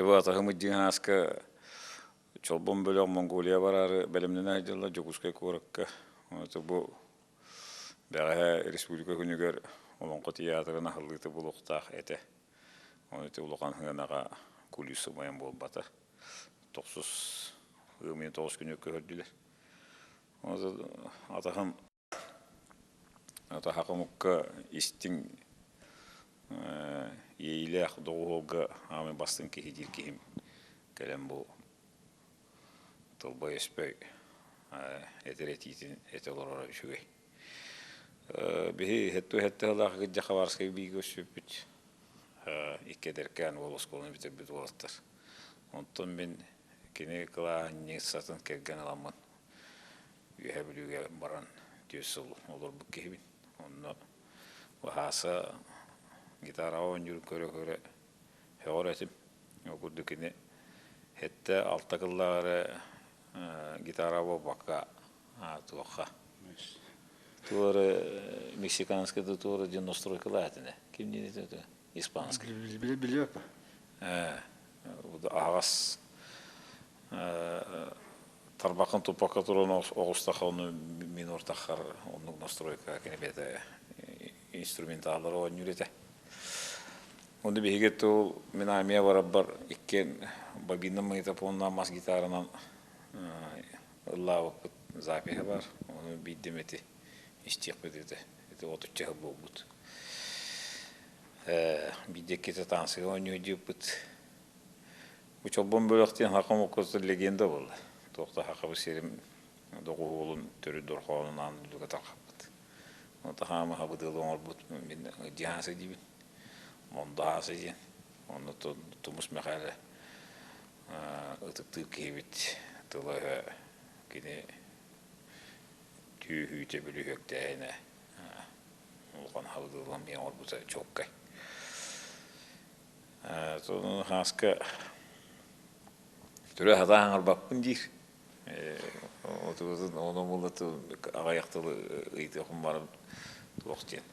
Чобу атаһым Дьиҥ-Ааска Чолбон бөлөх Монголия бараары бэлэмнэнэ сылдьаллар Дьокуускай куоракка. Бу бэҕэһээ Республика күнүгэр Олоҥхо театрын аһыллыыта буолуохтаах этэ. Ону ити улахан сыанаҕа кулиса умайан буолбата. Тохсус ыам ыйын тоҕус күнүгэр көһөрдүлэр. Атаһым Атаһа хомукка истиҥ иэйиилээх доҕуһуолга аамай бастыҥ киһи диир киһим кэлэн бу тылбай-өспөй этэр этиитин этэ олороро үчүгэй. Биһи хэттэ сыллаах кырдьа Хабаровскай бииргэ өссүппүт икки эдэркээн уол оскуоланы бүтэрбит уолаттар. Онтон мин кини кылааһынньыссатын кэргэн ыламмын Үөһээ Бүлүүгэ баран түөрт сыл олорбут киһибин. Онно Баһааса гитараҕа оонньуурун көрө-көрө сөҕөр этим. Ол курдук кини сэттэ алта кыллаах эрэ гитара буолбакка туохха туох эрэ мексиканскай да туох эрэ диэн настройкалаах этинэ. Ким диэн этэ испанский. Билбэппин. Аһаҕас тарбаххын туппакка туран оҕустахха ону мин ортаххар оннук настройка кини бэйэтэ инструменталлары оонньуур этэ. Онно биһиги тыл мин армия барарбар иккиэн бобинным магнитофоннаах мас гитаранан ыллаабыппыт запиһа бар. Ону биирдэм эти истиэхпит этэ. Ити отучча сыл буолбут. Биирдэ иккитэ таансыга оонньуу диэппит. Бу Чолбон бөлөх диэн саха омукка легенда буолла. Туох да сахабыт сирин доҕуһуолун төрүт дорҕоонун аан дойдуга тарҕаппыт. Онто хаама хабыдыалы оҥорбут мин Диаса диибин. Мондо Ааса диэн. Онно Тумус Мэхээлэ ытыктыыр киһибит тыла-өһө кини түөһүүтэ бүлүһүөктээһинэ улахан хабыдыалын эмиэ оҥорбута чуолкай. Хааска түрө сатаан аҥарбаппын диир. Ону буолла аҕыйах тылы ыйытыахпын баран туох диэн.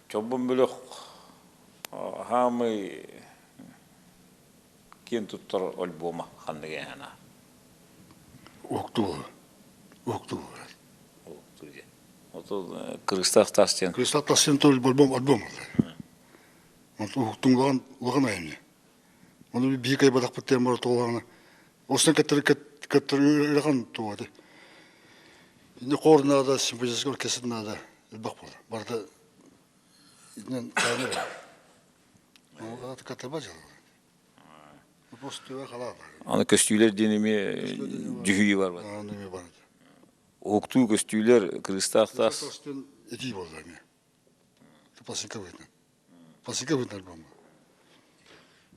Чолбон бөлөх хаамый киэн туттар альбома ханнык эһэна? Уһуктуу. Уһуктуу. Уһуктуу диэн. Ото Кыргызстаах таас диэн. Кыргызстаах таас диэн тыл альбом альбом. Онтон уһуктуҥ улахан улахан айымньы. Ону биир кайбатахпыт диэн бар туолаҕына Осна кеттер кеттер ыарахан туга ити. Инде хор надо, симфонический оркестр надо. Элбэх буолар. Барыта итинэн тааныр. Ол катаба дьыл. Аны көстүүлэр диэн эмиэ дьүһүйүү бар. Уһуктуу көстүүлэр кырыыстаах таас. Этии буолла эмиэ. Пластинка быһыытынан. Пластинка быһыытынан альбом.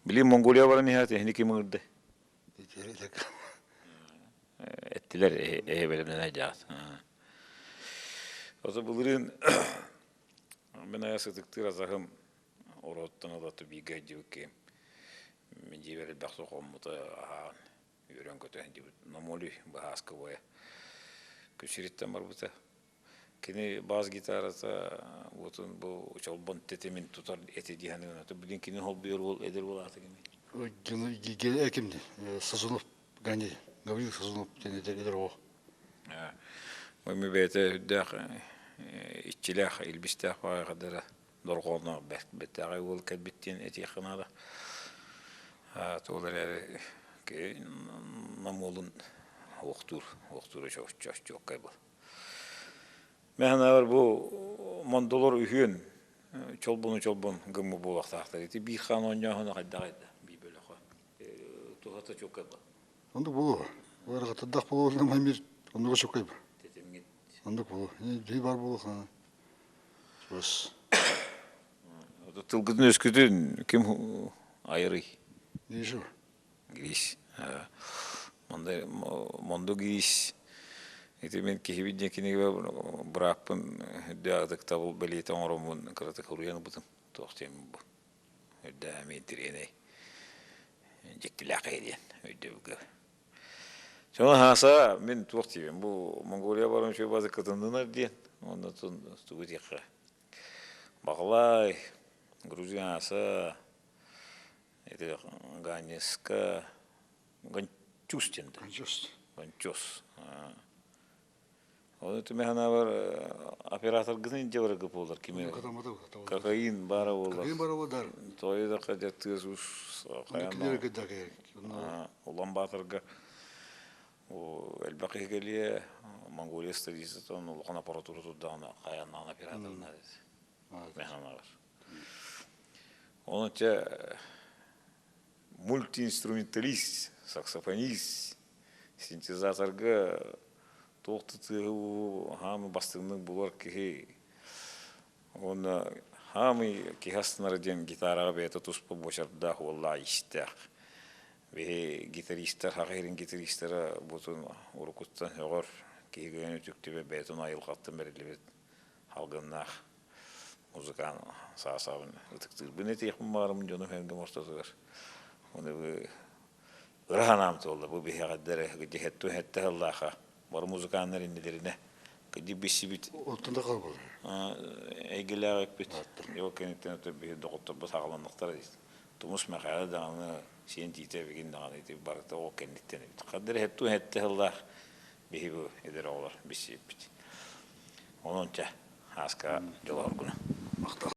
Билигин Монголия баран иһээт эһини ким ыҥырды? Эттилэр эһэ бэлэмнэнэ дьаат. Ото былырыын мин айа сытыктыыр азаһым Ороттон ыла бииргэ сылдьыбыт киһим мин дьиэбэр элбэх хоммута аһаан үөрэн-көтөн сылдьыбыт Номолүй быһааскы убайа күн сириттэн барбыта. Кини бас гитарата уотун бу чолбон тэтимин тутар этэ дии саныыбын. Билигин кини холбуйар уол эдэр уол аата кимий? Ким Сазонов Ганей Гаврил Сазонов диэн эдэр оҕо. Эми бэйэтэ үрдээх иччилээх, илбистээх баҕайы дорҕооно бэртээхэй уол кэлбит диэн этиэххэ наада. Туол эрээри нам уолун уохтуур, уохтуура чуоккай был. Мен санаабар бу мондолор үһүөн чолбону чолбон гыммы буолуохтаахтар. Ити биир хаан оонньооһуна хайдах айда бии бөлөхө. Туһата чуоккай был. Оннук буолуо. Ыарахаттардаах буолуо мир оннуга чуоккай был. Оннук буолуо. Дии бар буолуо. Тылгытын өскүтүн ким айырый? Гриша. Гриш. Монду Гриш. Ити мин киһибит диэн кинигэ бырааппын үрдээх ытыктабыл бэлиэтэ оҥороммун кыратык уруйан ылбытым. Туох диэн бу. Үрдээх эмиэ интэриэһинэй дьиктилээх киһи диэн өйдөбүлгэ. Сону хааса мин туох диибин бу Монголия баран үчүгэй база кытыннынар диэн уонна тугу диэххэ Баҕалай, Грузия ааса. Ити Ганеска Гончус диэн да. Гончус. Гончус. Оны түмэ санаабар операторгытын илдьэ барарга буолар кими кокаин баара буолар. Кокаин баара буолар. Тойу да хадя тыас ус Улан Баатырга элбэх киһи кэлиэ Монголия столицатын улахан аппаратура турдаҕына хайаннаан операторына механабар. Оны те мультиинструменталист, саксофонист, синтезаторга туох да тыаһы хаамы бастыҥнык булар киһи уонна хаамый киһи астынара диэн гитараҕа бэйэтэ туспа буочардаах уоллаах иистээх. Биһи гитаристар, саха сирин гитаристара бутун уруккуттан сөҕөр, киһи кыайан үтүктүбэт бэйэтин айылҕаттан бэриллибит халгыннаах музыкант саасабын ытыктыырбын этиэхпин баҕарабын дьону сэргэм ортотугар. Оны бу ыра санаам туолла бу биһиэхэддэр дьэһэтту эһэтте сыллааха бары музыканнар иннилэринэ кыдьык билсибит Оттон да хаалбалар. эйгэлээх эппит. Ол кэнниттэн өтө биһи доҕотторбут саҕаланнахтара Тумус Мэхээлэ даҕаны сиэн тиитэ эбигин даҕаны ити барыта ол кэнниттэн эбит. Хаддыр эһэтту эһэтте сыллаах биһи бу эдэр оҕолор билсибиппит. Онон чэ, ааска дьолооргуна. Махтал.